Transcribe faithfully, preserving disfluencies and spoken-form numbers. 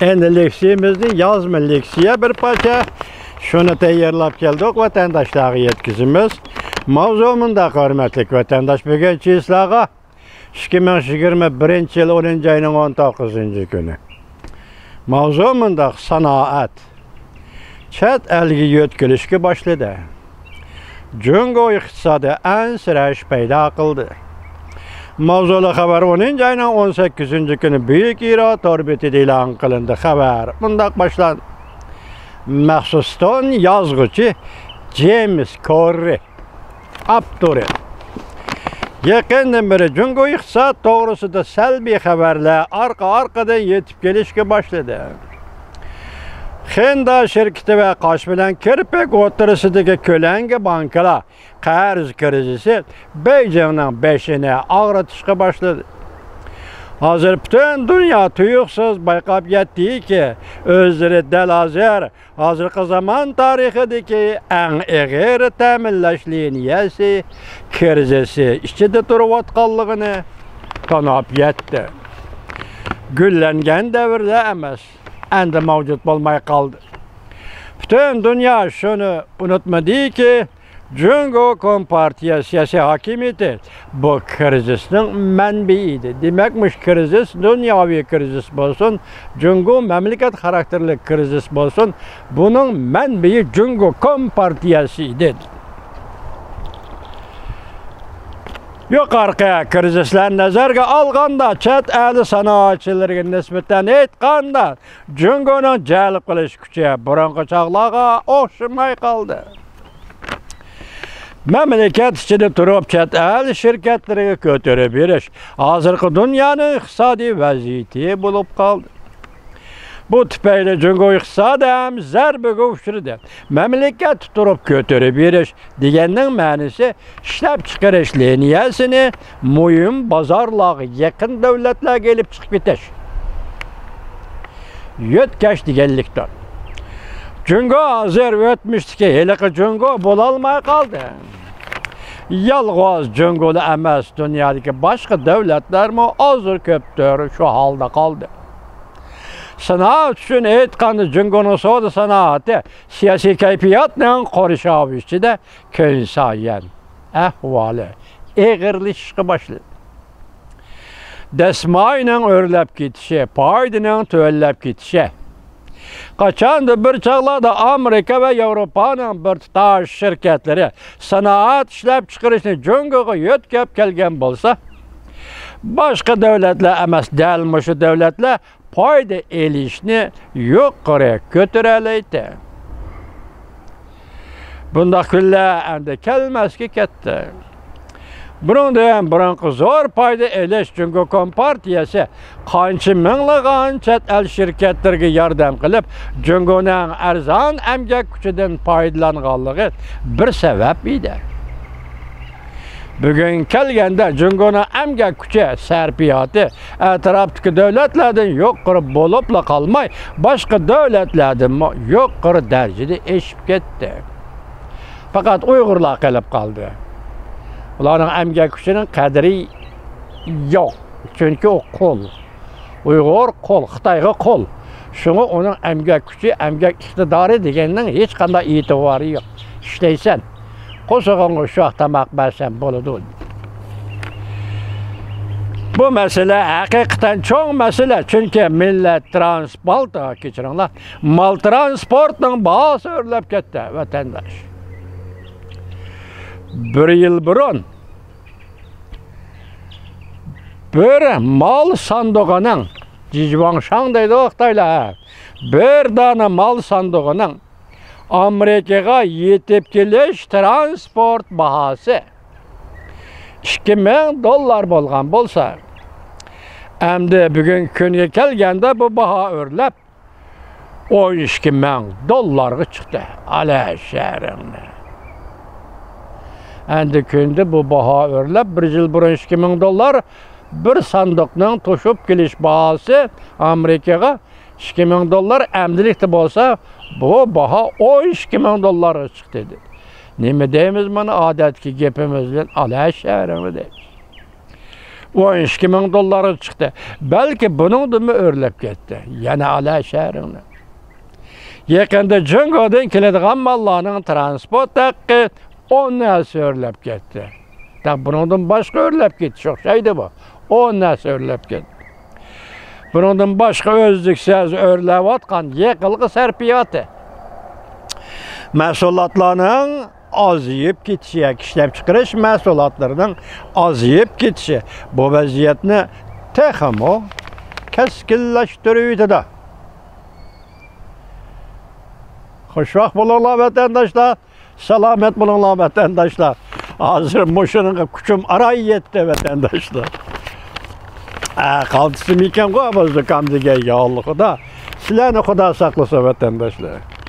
ئەمدى لېكسىيىمىزنى يازما لېكسىيە بىر پارچە شۇنى تەييارلاپ كەلدۇق، ۋەتەنداشلارغا يەتكۈزىمىز. ماۋزۇ مۇنداق، ھۆرمەتلىك ۋەتەنداش، بۈگۈن چىسلاغا ئىككى مىڭ يىگىرمە بىرىنچى يىل ئونىنچى ئاينىڭ ئون توققۇزىنچى كۈنى. ماۋزۇ مۇنداق، سانائەت چەت ئەلگە يۆتكىلىشكە باشلىدى. جۇڭگو ئىقتىسادى ئەنسىرەش پەيدا قىلدى. ماۋزۇلۇق خەۋەر ئونىنچى ئاينىڭ ئون سەككىزىنچى كۈنى بۈيۈك ئىرا تور بېتىدە ئېلان قىلىندى. خەۋەر مۇنداق باشلاندى. مەخسۇس تون يازغۇچى جېيمس كوررى. ئاپتورى. يېقىندىن بېرى جۇڭگو ئىقتىساد توغرىسىدا سەلبىي خەۋەرلەر ئارقا-ئارقىدىن يېتىپ كېلىشكە باشلىدى. خېندا شىركىتى ۋە قاش بىلەن كىرپىك ئوتتۇرىسىدىكى كۆلەڭگە بانكىلار قەرز كىرىزىسى بېيجىڭنىڭ بېشىنى ئاغرىتىشقا باشلىدى. ھازىر پۈتۈن دۇنيا تۇيۇقسىز بايقاپ يەتتىكى، ئۆزلىرى دەل ھازىر ھازىرقى زامان تارىخىدىكى ئەڭ ئېغىر تەمىنلەش لىنىيەسى كىرىزىسى ئىچىدە تۇرۇۋاتقانلىقىنى تونۇپ يەتتى. گۈللەنگەن دەۋرلەر ئەمەس، ئەمدى مەۋجۇت بولماي قالدى. پۈتۈن دۇنيا شۇنى ئۇنتۇمىدىكى، جۇڭگو كومپارتىيە سىياسىي ھاكىمىيىتى بۇ كىرىزىسنىڭ مەنبىيى ئىدى. دېمەك، مۇشۇ كىرىزىس دۇنياۋى كىرىزىس بولسۇن، جۇڭگو مەملىكەت خاراكتېرلىك كىرىزىس بولسۇن، بۇنىڭ مەنبىيى جۇڭگو كومپارتىيەسى ئىدى. يۇقىرىقى كىرىزىسلەرنى نەزەرگە ئالغاندا، چەت ئەل سانائەتچىلىرىگە نىسبەتەن ئېيتقاندا، جۇڭگونىڭ جەلپ قىلىش كۈچى بۇرۇنقى چاغلارغا ئوخشىماي قالدى. مەملىكەت ئىچىدە تۇرۇپ چەت ئەل شىركەتلىرىگە كۆتۈرۈپ بېرىش ھازىرقى دۇنيانىڭ ئىقتىسادىي ۋەزىيىتى بولۇپ قالدى. بۇ تۈپەيلى جۇڭگو ئىقتىسادى ھەم زەربىگە ئۇچرىدى. مەملىكەتتە تۇرۇپ كۆتۈرۈپ بېرىش دېگەننىڭ مەنىسى ئىشلەپچىقىرىش لىنىيەسىنى مۇھىم بازارلارغا يېقىن دۆلەتلەرگە ئېلىپ چىقىپ كېتىش، يۆتكەش دېگەنلىكتۇر. جۇڭگو ھازىر ئۆتمۈشتىكى ھېلىقى جۇڭگو بولالماي قالدى. يالغۇز جۇڭگولا ئەمەس، دۇنيادىكى باشقا دۆلەتلەرمۇ ئازدۇر كۆپتۇر شۇ ھالدا قالدى. سانائەت ئۈچۈن ئېيتقاندا، جۇڭگونىڭ سودا سانائىتى سىياسىي كەيپىياتنىڭ قورشاۋى ئىچىدە كۈنسايىن ئەھۋالى ئېغىرلىشىشقا باشلىدى. دەسمايىنىڭ ئۆرلەپ كېتىشى، پايدىنىڭ تۆۋەنلەپ كېتىشى. قاچاندۇر بىر چاغلاردا ئامېرىكا ۋە ياۋروپانىڭ بىر تۇتاش شىركەتلىرى سانائەت ئىشلەپچىقىرىشنى جۇڭگوغا يۆتكەپ كەلگەن بولسا، باشقا دۆلەتلەر ئەمەس، دەل مۇشۇ دۆلەتلەر پايدا ئېلىشنى يۇقىرى كۆتۈرەلەيتتى. بۇنداق كۈنلەر ئەمدى كەلمەسكە كەتتى. بۇنىڭدىن بۇرۇنقى زور پايدا ئېلىش جۇڭگو كومپارتىيەسى قانچە مىڭلىغان چەت ئەل شىركەتلىرىگە ياردەم قىلىپ، جۇڭگونىڭ ئەرزان ئەمگەك كۈچىدىن پايدىلانغانلىقى بىر سەۋەب ئىدى. بۈگۈن كەلگەندە، جۇڭگونىڭ ئەمگەك كۈچى سەرپىياتى ئەتراپتىكى دۆلەتلەردىن يۇقىرى بولۇپلا قالماي، باشقا دۆلەتلەردىنمۇ يۇقىرى دەرىجىدە ئېشىپ كەتتى. پەقەت ئۇيغۇرلار قېلىپ قالدى. ئۇلارنىڭ ئەمگەك كۈچىنىڭ قەدرى يوق. چۈنكى ئۇ قۇل. ئۇيغۇر قۇل، خىتايغا قۇل. شۇڭا ئۇنىڭ ئەمگەك كۈچى، ئەمگەك ئىقتىدارى دېگەننىڭ ھېچقانداق ئېتىبارى يوق. ئىشلەيسەن، قورسىقىڭغا ئۇششاق تاماق بەرسەم بولىدۇ. بۇ مەسىلە ھەقىقەتەن چوڭ مەسىلە، چۈنكى مىللەت ترانسپورت، كەچۈرۈڭلار، مال ترانسپورتنىڭ باھاسى ئۆرلەپ كەتتى، ۋەتەنداش. بىر يىل بۇرۇن بىر مال ساندۇقىنىڭ، جىجۋاڭشاڭ دەيدۇ خىتايلار، بىر دانە مال ساندۇقىنىڭ ئامېرىكىغا يېتىپ كېلىش ترانسپورت باھاسى ئىككى مىڭ دوللار بولغان بولسا، ئەمدى بۈگۈنكى كۈنگە كەلگەندە بۇ باھا ئۆرلەپ، ئون ئىككى مىڭ دوللارغا چىقتى. ئالە شەرىڭنى. ئەمدى كۈندە بۇ باھا ئۆرلەپ، بىر يىل بۇرۇن ئىككى مىڭ دوللار بىر ساندۇقنىڭ توشۇپ كېلىش باھاسى ئامېرىكىغا ئىككى مىڭ دوللار، ئەمدىلىكتە بولسا بۇ باھا ئون ئىككى مىڭ دوللارغا چىقتى دېدى. نېمە دەيمىز، مانا ئادەتتىكى گېپىمىز بىلەن ئالە شەرىڭنى دەيمىز. ئون ئىككى مىڭ دوللارغا چىقتى. بەلكى بۇنىڭدىنمۇ ئۆرلەپ كەتتى. يەنە ئالا شەھىرىڭنى. يېقىندا جۇڭگودىن كېلىدىغان ماللارنىڭ تىرانسپورت ھەققى ئون ھەسسە ئۆرلەپ كەتتى. دەپ بۇنىڭدىن باشقا ئۆرلەپ كېتىش ئوخشايدۇ بۇ. ئون ھەسسە ئۆرلەپ كەتتى. بۇنىڭدىن باشقا ئۈزلۈكسىز ئۆرلەۋاتقان يېقىلغۇ سەرپىياتى. مەھسۇلاتلارنىڭ ئازىيىپ كېتىشى ياكى ئىشلەپچىقىرىش مەھسۇلاتلىرىنىڭ ئازىيىپ كېتىشى بۇ ۋەزىيەتنى تېخىمۇ كەسكىنلەشتۈرۈۋېتىدۇ. خۇشۋاق بولۇڭلار، ۋەتەنداشلار. سالامەت بولۇڭلار، ۋەتەنداشلار. ھازىر مۇشۇنىڭغا كۈچۈم ئاراي يەتتى، ۋەتەنداشلار. ئە، قالتىسىمىكەنغۇ بۇ زۇكام دېگەن، يا ئاللا خۇدا. سىلەرنى خۇدا ساقلىسۇن، ۋەتەنداشلار.